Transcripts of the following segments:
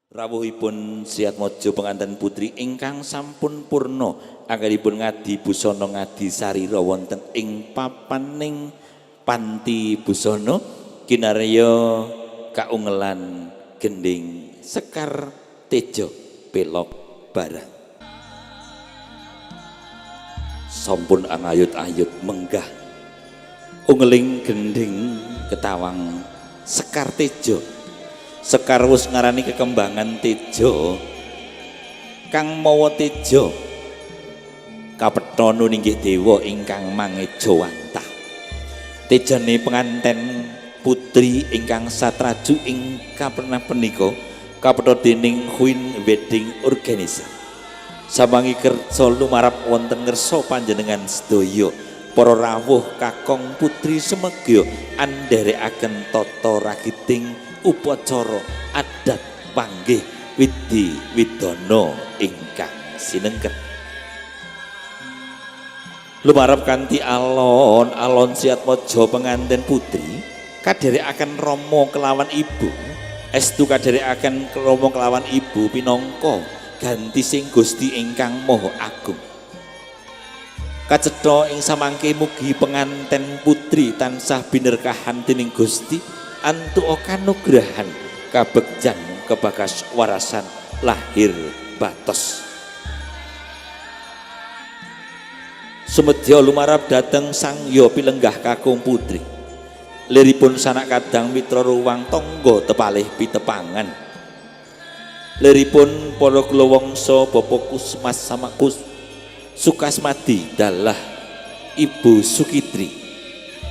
Rawuhipun Siatmojo penganten putri ingkang sampun purna anggenipun ngadi busana ngadi sarira wonten ing papaning panti busana kinarya kaungelan gending Sekar Tejo pelok barang. Sampun angayut-ayut menggah ungeling gending ketawang Sekar Tejo. Sekar wus ngarani kekembangan tejo kang mawa tejo kapetha nuninggih dewa ingkang mangejawantah. Tejane penganten putri ingkang satraju ing kapernah punika kapetha dening Queen Wedding Organizer. Samangi kersa lumarap wonten ngersa panjenengan sedaya para rawuh kakong putri sumegya andherekaken tata ragiting upacara adat panggih widi widana ingkang sinengker. Lumarap kanthi alon-alon Siatmojo penganten putri kadherekaken rama kelawan ibu, estu kadherekaken rama kelawan ibu pinangka ganti sing Gusti ingkang Maha Agung. Kacetha ing samangke mugi penganten putri tansah binerkahan dening Gusti antuk kanugrahan kabegjan kebagas warasan lahir batos. Sumedya lumarap dhateng Sang Ya pilenggah kakung putri. Liripun sanak kadang mitra ruwang tangga tepalih pitepangan. Liripun para kulawangsa Bapa Kusmas Samakus Sukasmadi dalah Ibu Sukitri.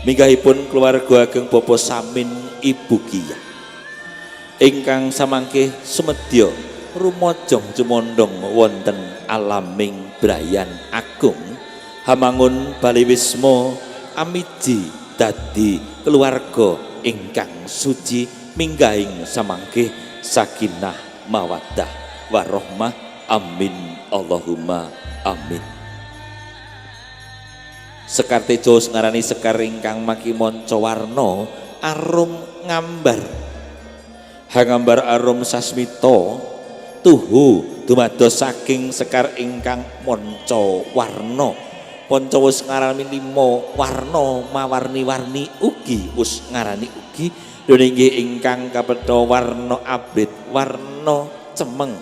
Minggahipun keluarga ageng Bapa Samin Ibu Kiyah. Ingkang samangke sumedya rumajang cumandhong wonten alaming brayan agung hamangun bali wisma amiji dadi keluarga ingkang suci minggahing samangke sakinah mawaddah warahmah amin Allahumma amin. Sekar Tejo ngarani sekar ingkang maki manca warna arum ngambar. Hangambar arum sasmita tuhu dumados saking sekar ingkang manca warna. Panca wis ngarani lima warna mawarni-warni ugi wis ngarani ugi inggih ingkang kapetha warna abrit, warna cemeng,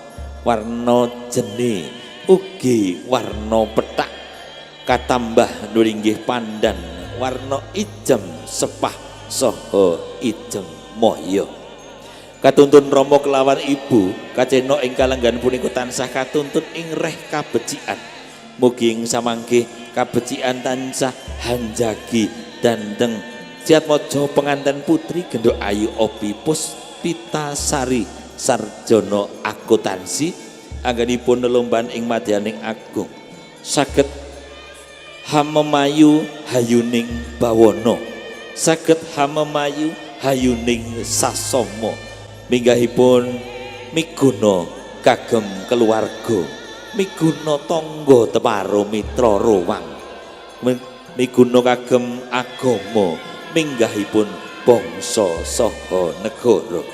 warna jene, ugi warna pethak. Katambah inggih pandan warna ijem sepah saha ijem moyo. Katuntun rama kelawan ibu kacena ing kalenggan punika tansah katuntun ing reh kabecikan. Mugi ing samangke kabecikan tansah hanjagi dandeng Siatmojo penganten putri Genduk Ayu Opi Puspitasari sarjana akuntansi anggenipun lelomban ing madyaning agung saged hamemayu hayuning bawana, saged hamemayu hayuning sasama, minggahipun miguna kagem keluarga, miguna tangga teparo mitra rowang, miguna kagem agama, minggahipun bangsa saha negara.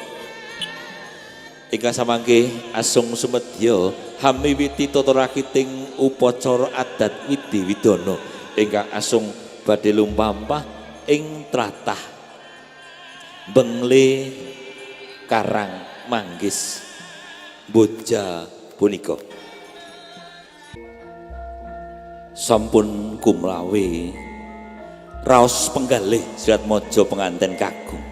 Ingkang samangke asung sumedya hamiwiti tata rakiting upacara adat widi widana ingkang asung badhe lumampah ing tlatah Bengle Karang Manggis Boja punika. Sampun kumlawe raos penggalih Siatmojo penganten kakung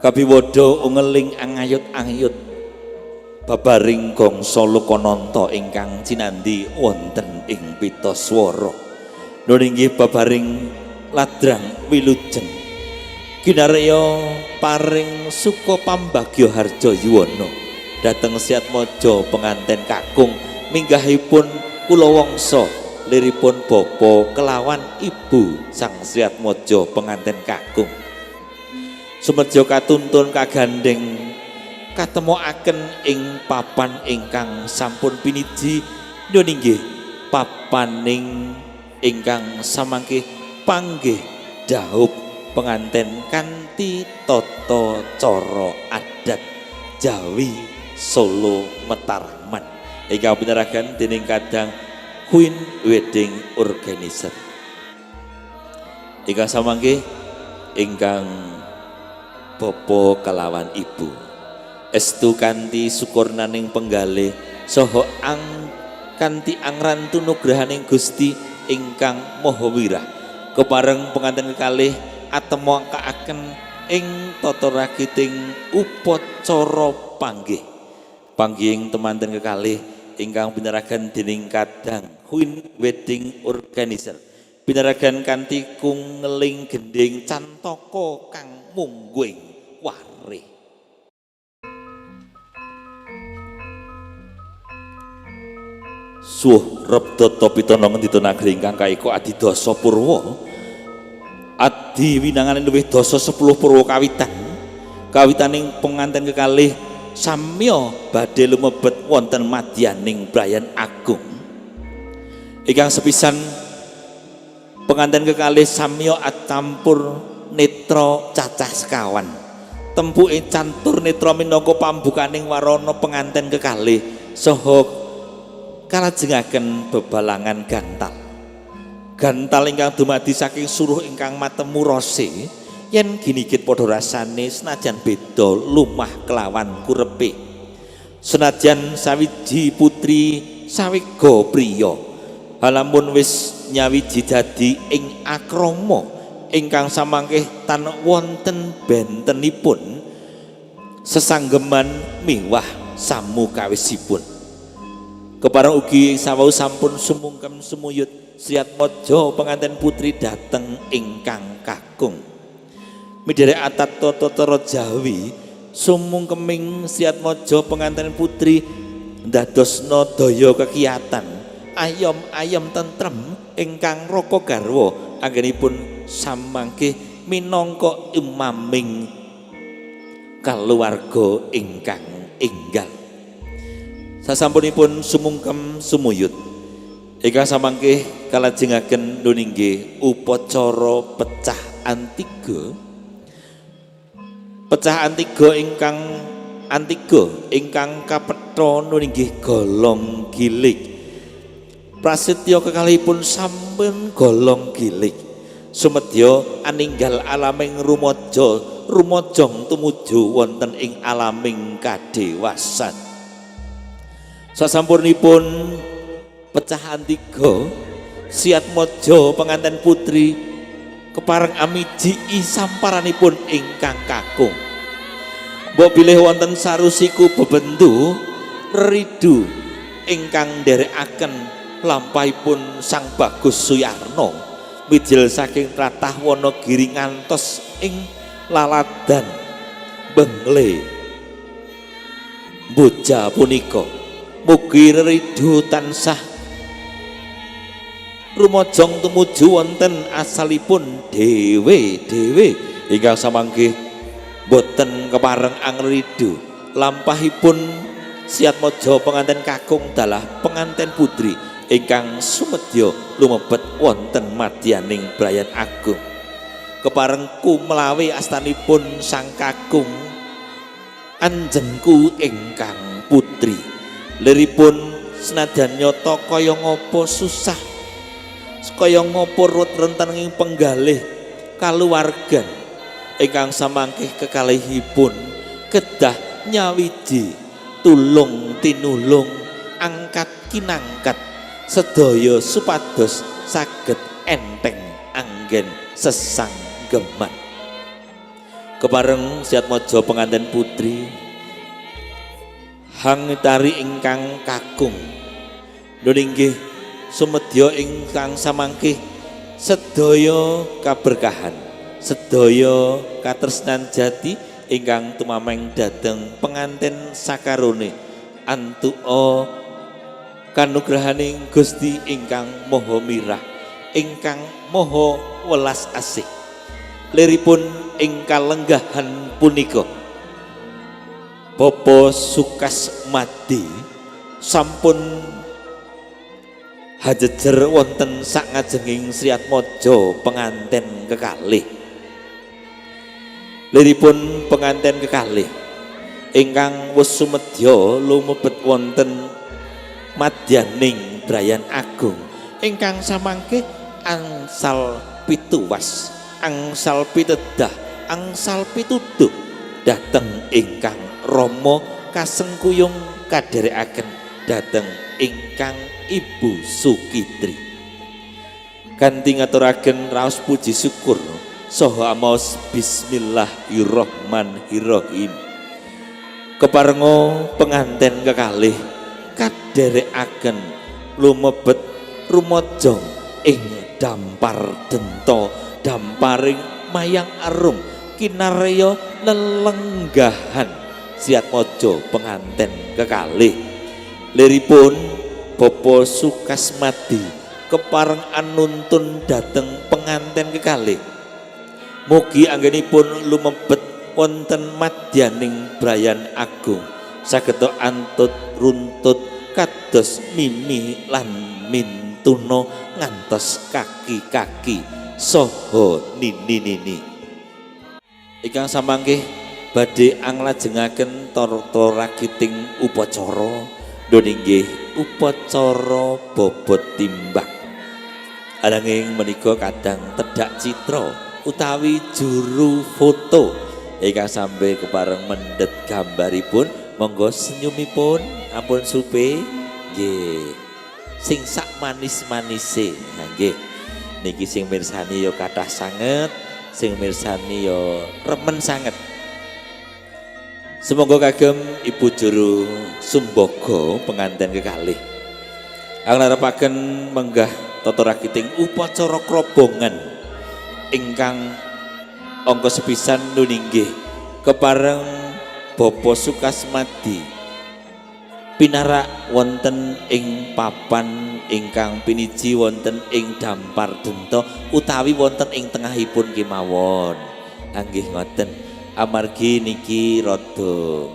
kabiwada ungeling angayut-angayut babaring gongso lokananta ingkang cinandhi wonten ing pita swara. Nun inggih babaring ladrang wilujeng kinarya paring suka pambagya harja yuwana dhateng Siatmojo penganten kakung minggahipun kulawangsa liripun bapa kelawan ibu sang Siatmojo penganten kakung. Sumedya katuntun kagandheng katemokaken ing papan ingkang sampun piniji nyun inggih papaning ingkang samangke panggih dhaup penganten kanthi tata cara adat Jawi Solo Mataraman ingkang pinaragan dening kadang Queen Wedding Organizer. Ingkang samangke ingkang bapa kelawan ibu estu kanthi syukurnaning penggalih saha ang kanthi angrantu nugrahaning Gusti ingkang Maha Wirah kepareng pengantin kekalih atemokaaken ing tata ragiting upacara panggih. Panggihing temanten kekalih ingkang pinaragan dening kadang Queen Wedding Organizer pinaragan kanthi kungeling gendhing cantaka kang mungguing warih. Suh Rebdata pitana ngendita nagri ingkang kaiko adidasa purwa adi winangane luwih dasa 10 purwa kawitan kawitaning penganten kekalih samya badhe lumebet wonten madyaning Brayan Agung. Ingkang sepisan penganten kekalih samya acampur netra cacah sekawan tempuke cantur netra minangka pambukaning warana penganten kekalih saha kalajengaken bebalangan gantal. Gantal ingkang dumadi saking suruh ingkang matemu rose yen ginigit padha rasane senajan beda lumah kelawan kurepe. Senajan sawiji putri sawega priya halamun wis nyawiji dadi ing akrama ingkang samangke tan wonten bentenipun sesanggeman miwah samukawisipun. Kepareng ugi sawau sampun sumungkem sumuyut Sriatmaja pengantin putri dateng ingkang kakung. Midherek atat tata cara Jawi sumungkeming Sriatmaja pengantin putri ndadosna daya kekiyatan ayom-ayom tentrem ingkang raka garwa anggenipun samangke minangka imaming kaluwarga ingkang enggal. Sasampunipun sumungkem sumuyut ingkang samangke kalajengaken nuninggih upacara pecah antiga. Pecah antiga ingkang kapetha nuninggih golong gilik. Prasetya kekalihipun sampun golong gilik sumedya aninggal alaming rumaja rumajang tumuju wonten ing alaming kadewasan. Sasampurnipun pecah antiga Sriatmaja pengantin putri kepareng amiji samparanipun ingkang kakung. Mbok bilih wonten sarusiku bebendu ridu ingkang nderekaken lampahipun Sang Bagus Suyarno mijil saking tlatah Wonogiri ngantos ing laladan Bengle Boja punika. Mugi ridu tansah rumajang tumuju wonten asalipun dhewe-dhewe ingkang samangke boten kepareng angridu lampahipun Sriatmaja pengantin kakung dalah pengantin putri ingkang sumedya lumebet wonten madyaning Brayan Agung. Kepareng kumlawe astanipun sang kakung anjengku ingkang putri. Liripun senajan nyata kaya ngapa susah, kaya ngapa ruwet rentan ing penggalih kaluwargan ingkang samangke kekalihipun kedah nyawiji tulung tinulung angkat kinangkat sedaya supados saged enteng anggen sesanggeman. Kepareng Sriatmaja pengantin putri hangitari ingkang kakung nuninggih sumedya ingkang samangke sedaya kaberkahan sedaya katresnan jati ingkang tumameng dhateng pengantin sakarone antuka kanugrahaning Gusti ingkang Maha Mirah ingkang Maha Welas Asih. Liripun ing kalenggahan punika Bapak Sukasmadi sampun hajejer wonten sakngajenging Sriatmaja pengantin kekalih. Liripun pengantin kekalih Ingkang wus sumedya lumebet wonten madyaning Brayan Agung ingkang samangke angsal pituwas, angsal pitedah, angsal pituduh dhateng ingkang rama kasengkuyung kadherekaken dhateng ingkang Ibu Sukitri. Kanthi ngaturaken raos puji syukur saha amaos bismillahirrahmanirrahim, keparenga penganten kekalih kadherekaken lumebet rumaja ing dampar denta damparing mayang arum kinarya lelenggahan Siatmaja penganten kekalih. Liripun Bapak Sukasmadi kepareng anuntun dhateng penganten kekalih. Mugi anggenipun lumebet wonten madyaning Brayan Agung saged antut runtut kados mimi lan mintuna ngantos kaki-kaki saha nini-nini. Ingkang samangke badhe anglajengaken tata rakiting upacara inggih upacara bobot timbang. Ananging menika kadang tedhak citra utawi juru foto ingkang sampe kepareng mendhet gambaripun, monggo senyumipun ampun supe nggih, sing sak manis-manise. Nggih, niki sing mirsani ya kathah sanget, sing mirsani ya remen sanget. Semoga kagem Ibu Juru Sumbogo pengantin kekalih anglarepaken menggah tata rakiting upacara krobongan ingkang angka sepisan nuninggih kepareng Bapak Sukasmadi pinarak wonten ing papan ingkang piniji wonten ing dampar denta utawi wonten ing tengahipun kemawon. Anggih ngoten, amargi niki rada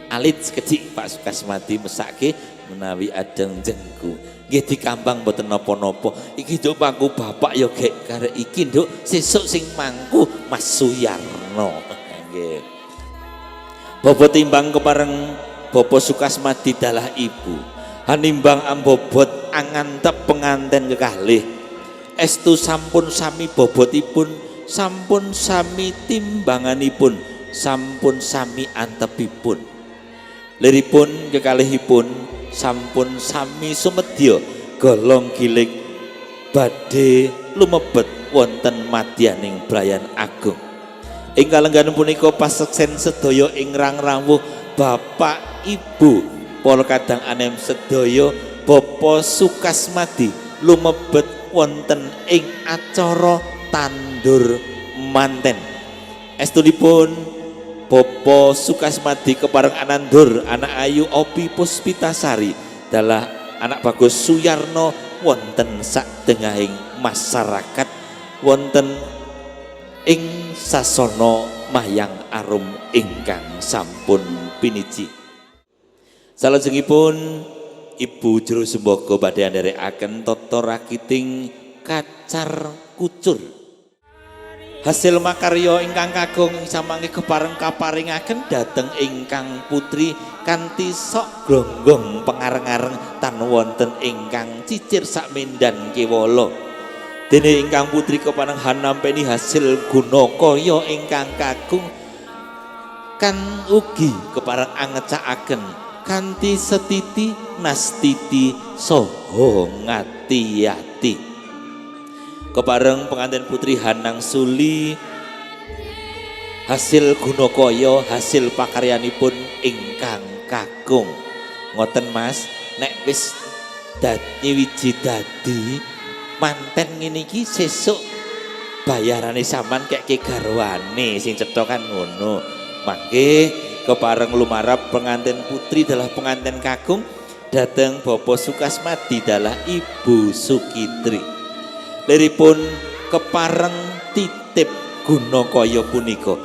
alit sekedhik Pak Sukasmadi, mesake menawi adeng jengku. Nggih dikambang mboten napa-napa. Iki nduk mangku bapak ya gek karek iki nduk, sesuk sing mangku Mas Suyarno. Nggih. Bobot timbang kepareng Bapak Sukasmadi dalah ibu. Hanimbang ambobot angantep penganten kekalih. Estu sampun sami bobotipun, sampun sami timbanganipun, sampun sami antepipun. Liripun kekalihipun sampun sami sumedya golong gilig badhe lumebet wonten madyaning Brayan Agung. Ing kalenggahan punika paseksen sedaya ing rawuh, bapak ibu para kadang anem sedaya, Bapak Sukasmadi lumebet wonten ing acara tandur manten. Estunipun Bapak Sukasmadi kepareng anandur anak ayu Opi Puspitasari dalah anak bagus Suyarno wonten sakdengahing masyarakat wonten ing sasana mayang arum ingkang sampun piniji. Salajengipun Ibu Juru Sumbaga badhe andherekaken tata rakiting kacar kucur. Hasil makarya ingkang kakung samangke kepareng kaparingaken dhateng ingkang putri kanthi sok glonggong pengareng-areng tan wonten ingkang cicir sakmendan kewala. Dene ingkang putri kepareng hanampeni hasil guna kaya ingkang kakung kan ugi kepareng angecakaken kanthi setiti nastiti saha ngati-ati. Kepareng pengantin putri Hanang Suli hasil guna kaya hasil pakaryanipun ingkang kakung. Ngoten Mas, nek wis dadi wiji dadi manten ngene iki sesuk bayarane sampean kekke garwane sing cetha kan ngono. Mangke kepareng lumarap pengantin putri dalah pengantin kakung dhateng Bapak Sukasmadi dalah Ibu Sukitri. Liripun kepareng titip guna kaya punika.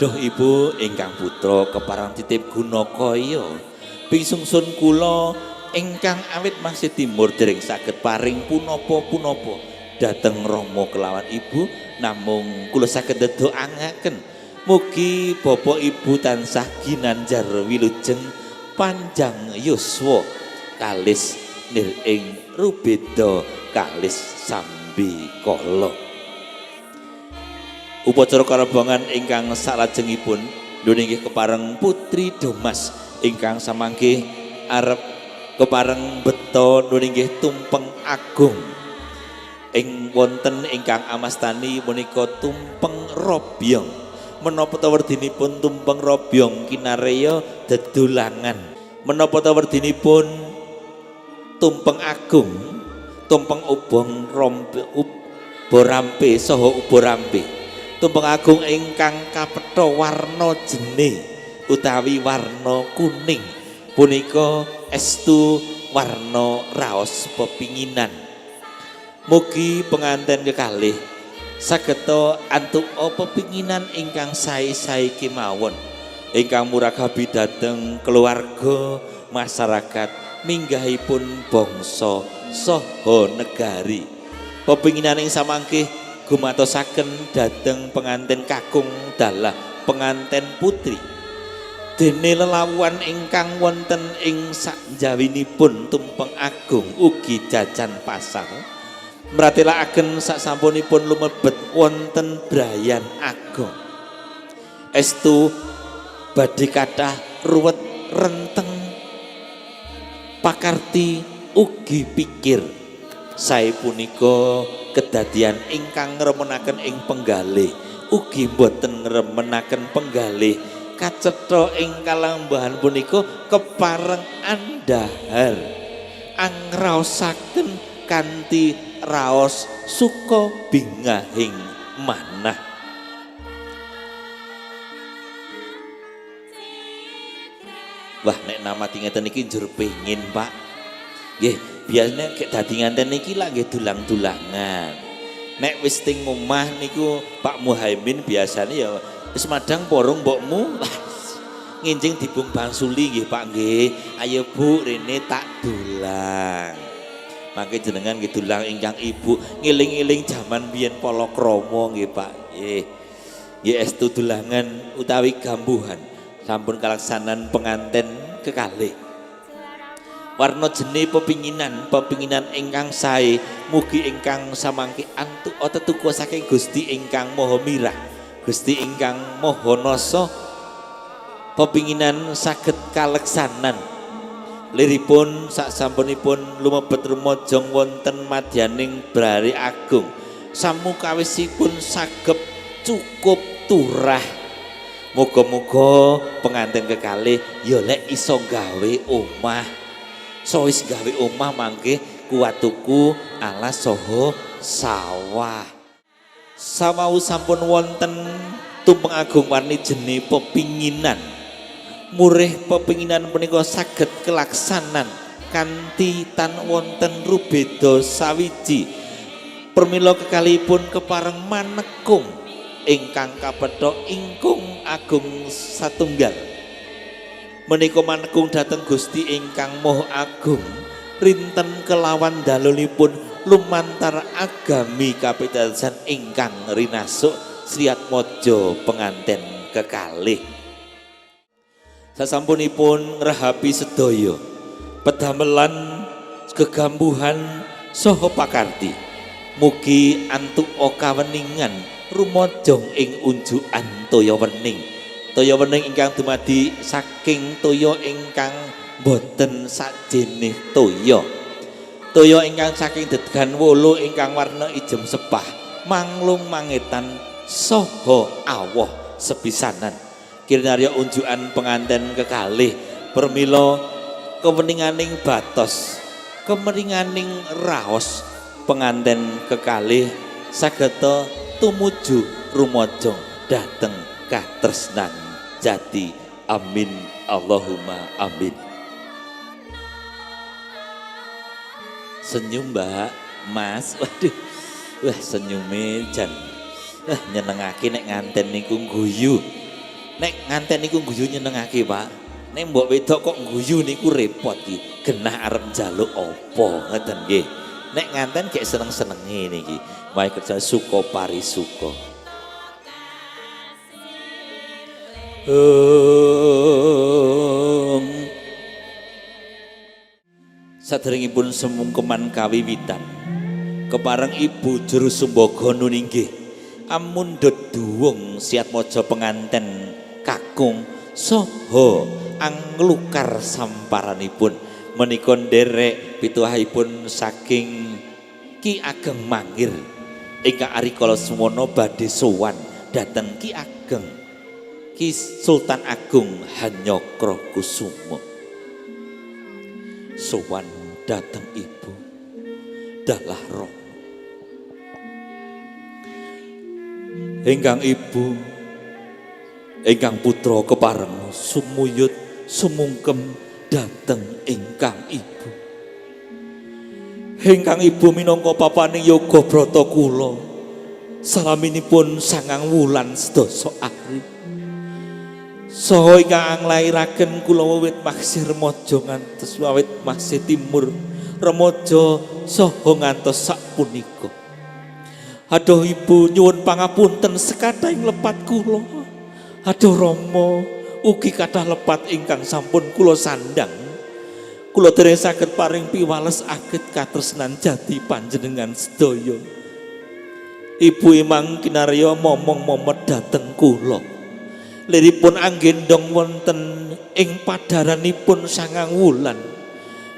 Duh Ibu ingkang putra kepareng titip guna kaya. Pisungsun kula ingkang awit masih timur dereng saged paring punapa-punapa dhateng Rama kelawan Ibu, namung kula saged ndedoangaken Mugi bapak ibu tansah ginanjar wilujeng panjang yuswa kalis nir ing rubeda kalis sambi kala. Upacara karabongan ingkang salajengipun nggih kepareng Putri Domas ingkang samangke arep kepareng beto nggih tumpeng agung. Ing wonten ingkang amastani menika tumpeng robyong. Menapa ta werdinipun tumpeng robyong kinareya dedulangan. Menapa ta werdinipun tumpeng agung, tumpeng obong rompe ubo rampe saha ubo rampe. Tumpeng agung ingkang kapetha warna jene utawi warna kuning punika estu warna raos pepinginan. Mugi penganten kekalih sageta antuk pepinginan ingkang sae-sae kemawon ingkang murakabi dhateng keluarga, masyarakat, minggahipun bangsa saha negari. Pepinginan ing samangke gumatosaken dhateng penganten kakung dalah penganten putri. Dene lelawuhan ingkang wonten ing sakjawinipun tumpeng agung ugi jajan pasar mratelakaken sasampunipun lumebet wonten brayan agung. Estu badhe kathah ruwet renteng pakarti ugi pikir. Sae punika kedadian ingkang ngremenaken ing penggalih ugi boten ngremenaken penggalih. Kacetha ing kalambahan punika kepareng andhahar angraosaken kanthi raos suka bingahing manah. Wah, nek namati ngeten iki njur pengin, Pak. Nggih, biasane nek dadi nganten niki lak nggih dulang-dulangan. Nek wis ting omah niku Pak Muhaimin biasane ya wis madang porong mbokmu. Nginjing dibung bangsuli nggih Pak nggih. Ayo Bu rene tak dulang. Mangke jenengan nggih dulang ingkang ibu ngiling-iling jaman biyen palakrama nggih Pak. Nggih. Nggih estu dulangan utawi gambuhan sampun kalaksanan penganten kekalih. Warna jene pepinginan, pepinginan ingkang sae mugi ingkang samangke antuk tetuku saking Gusti ingkang Maha Mirah, Gusti ingkang Maha Nasa, pepinginan saged kaleksanan. Liripun sasampunipun lumebet rumajang wonten madyaning Brari Agung, samukawisipun sagep cukup turah. Muga-muga pengantin kekalih ya lek iso gawe omah. So wis gawe omah mangke kuat tuku alas saha sawah. Sawau sampun wonten tumpeng agung warni jene pepinginan. Murih pepinginan punika saged kelaksanan kanthi tan wonten rubeda sawiji. Permila kekalihipun kepareng manekung ingkang kapetha ingkung agung satunggal. Menika manekung dhateng Gusti ingkang Maha Agung rinten kelawan dalulipun lumantar agami kapitadosan ingkang rinasuk Sriatmaja penganten kekalih. Sasampunipun ngrahapi sedaya pedamelan gegambuhan saha pakarti, mugi antuk kaweningan rumajang ing unjukan toya wening. Toya wening ingkang dumadi saking toya ingkang boten sajenih toya. Toya ingkang saking dedegan wolo ingkang warna ijem sepah, manglung mangetan saha awoh sepisanan. Kirnarya unjukan penganten kekalih permila keweninganing batos, kemeringaning raos penganten kekalih sageta tumuju rumajang dhateng katresnan jati. Amin Allahumma amin. Senyum Mbak, Mas. Waduh. Wah, senyume jan. Wah, nyenengake nek nganten niku guyu. Nek nganten niku guyu nyenengake, Pak. Nek mbok wedok kok guyu niku repot iki. Genah arep njaluk apa ngoten nggih. Nek nganten gek seneng-senenge niki. Mae kerja suka parisuka. Saderengipun semungkeman kawiwitan kepareng Ibu Juru Sumbaga nuninggih amundhut duwung Siatmaja penganten kakung saha anglukar samparanipun menika nderek pituwahipun saking Ki Ageng Mangir ingkang arikala semono badhe sowan dhateng Ki Ageng Ki Sultan Agung Hanyokrokusumo. Sowan dhateng Ibu dalah Rama. Ingkang Ibu ingkang putra kepareng sumuyut sumungkem dhateng ingkang Ibu. Ingkang Ibu minangka papaning yoga brata kula salaminipun 9 wulan sedasa ari. Saha ingkang nglairaken kula wiwit masih remaja ngantos wawit masih timur remaja saha ngantos sapunika. Aduh Ibu nyuwun pangapunten sekathahing lepat kula. Aduh Rama ugi kathah lepat ingkang sampun kula sandhang. Kula dereng saged paring piwales aged katresnan jati panjenengan sedaya. Ibu imang kinarya momong momet dhateng kula. Liripun anggendong wonten ing padaranipun 9 wulan.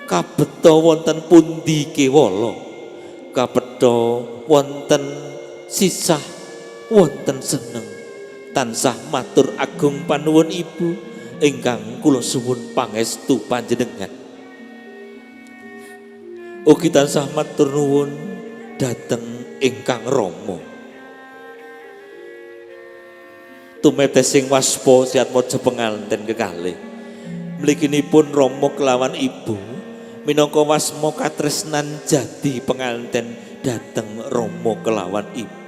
Kabeta wonten pundi kewala. Kabeta wonten sisah wonten seneng. Tansah matur agung panuwun Ibu ingkang kula suwun pangestu panjenengan. Ugi tansah matur nuwun dhateng ingkang Rama. Tumetesing waspa Siatmaja penganten kekalih. Mliginipun Rama kelawan Ibu minangka wasma katresnan jati penganten dhateng Rama kelawan Ibu.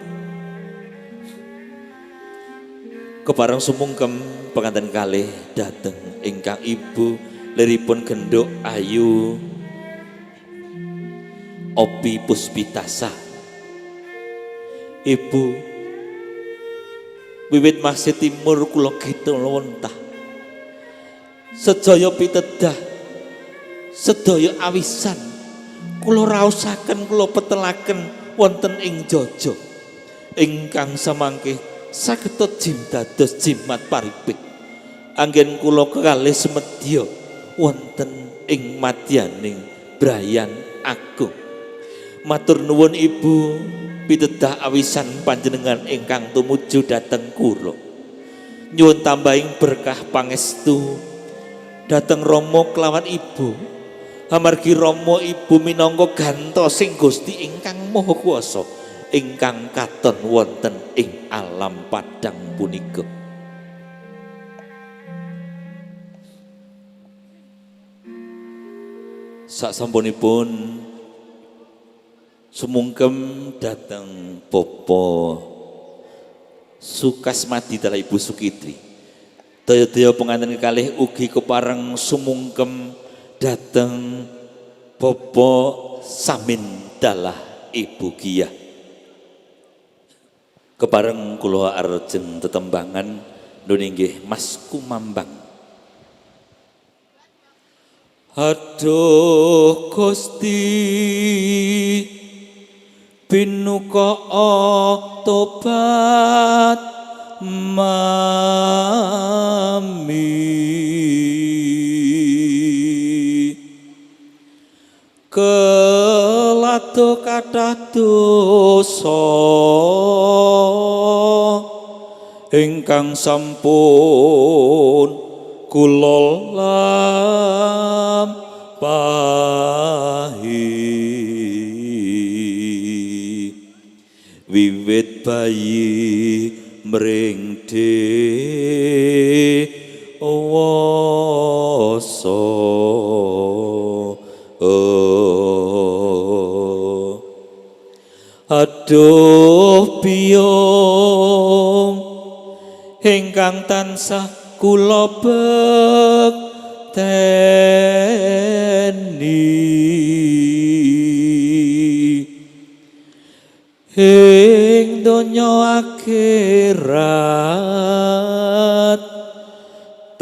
Kepareng sumungkem penganten kalih dhateng ingkang Ibu liripun genduk ayu Opi Puspitasa. Ibu wiwit masih timur kula gita wontah. Sedaya pitedah, sedaya awisan kula raosaken, kula petelaken wonten ing jaja ingkang samangke saged jim dados jimat paripit. Anggen kula kekalih semedya wonten ing madyaning Brayan Agung. Matur nuwun Ibu pitedah awisan panjenengan ingkang tumuju dhateng kula. Nyuwun tambahing berkah pangestu dhateng Rama kelawan Ibu. Amargi Rama Ibu minangka gantosing Gusti ingkang Maha Kuwasa ingkang katon wonten ing alam padang punika. Sasampunipun sumungkem dhateng Bapa Sukasmadi dalah Ibu Sukitri. Daya-daya pengantin kekalih ugi kepareng sumungkem dhateng Bapa Samin dalah Ibu Giyah. Kepareng kula arjeng tetembangan nuninggih Mas Kumambang. Aduh Gusti pinuka tobat mami kelado kathah dosa ingkang sampun kula lampahi. Wiwit bayi mring dewasa. Aduh biyung ingkang tansah kula bekteni ing donya akhirat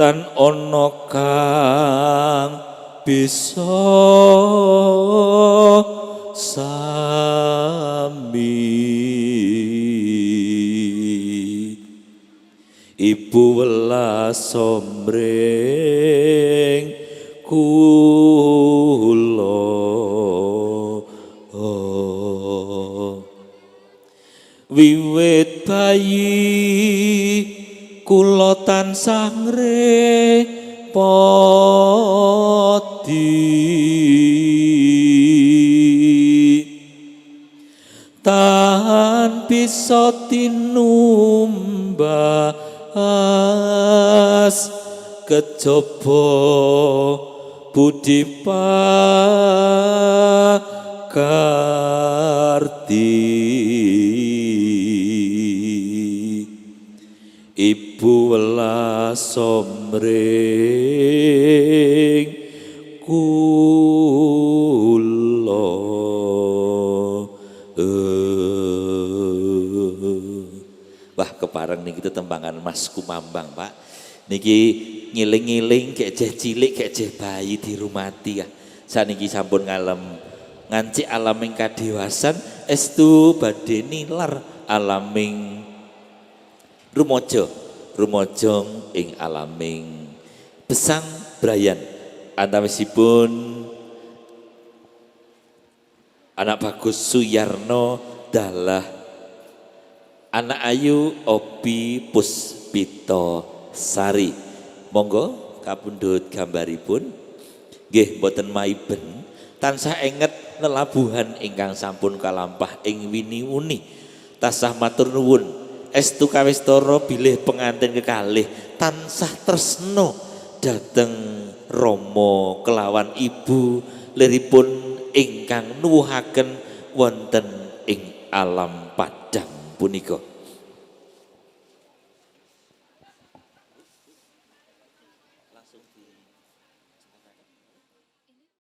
Tan ana kang bisa sami. Ibu welas somring kula. Wiwit bayi kula tansah ngrepoti, tan bisa tinumbas kejaba budi pakarti. Ibu welas somring kula. Wah, kepareng niki tetembangan Mas Kumambang, Pak. Niki ngiling-ngiling kek jeh cilik kek jeh bayi dirumati ya. Saniki sampun ngalem ngancik alaming kadewasan estu badhe nilar alaming rumojo, rumojong ing alaming besang brayan. Antawisipun anak bagus Suyarno dalah anak ayu Opi Puspito Sari. Monggo kapundhut gambaripun. Nggih mboten maiben tansah enget lelabuhan ingkang sampun kalampah ing wini-wuni. Tansah matur nuwun estu kawistara bilih pengantin kekalih tansah tresno dhateng rama kelawan ibu liripun ingkang nuwuhaken wonten ing alam padang punika. Langsung di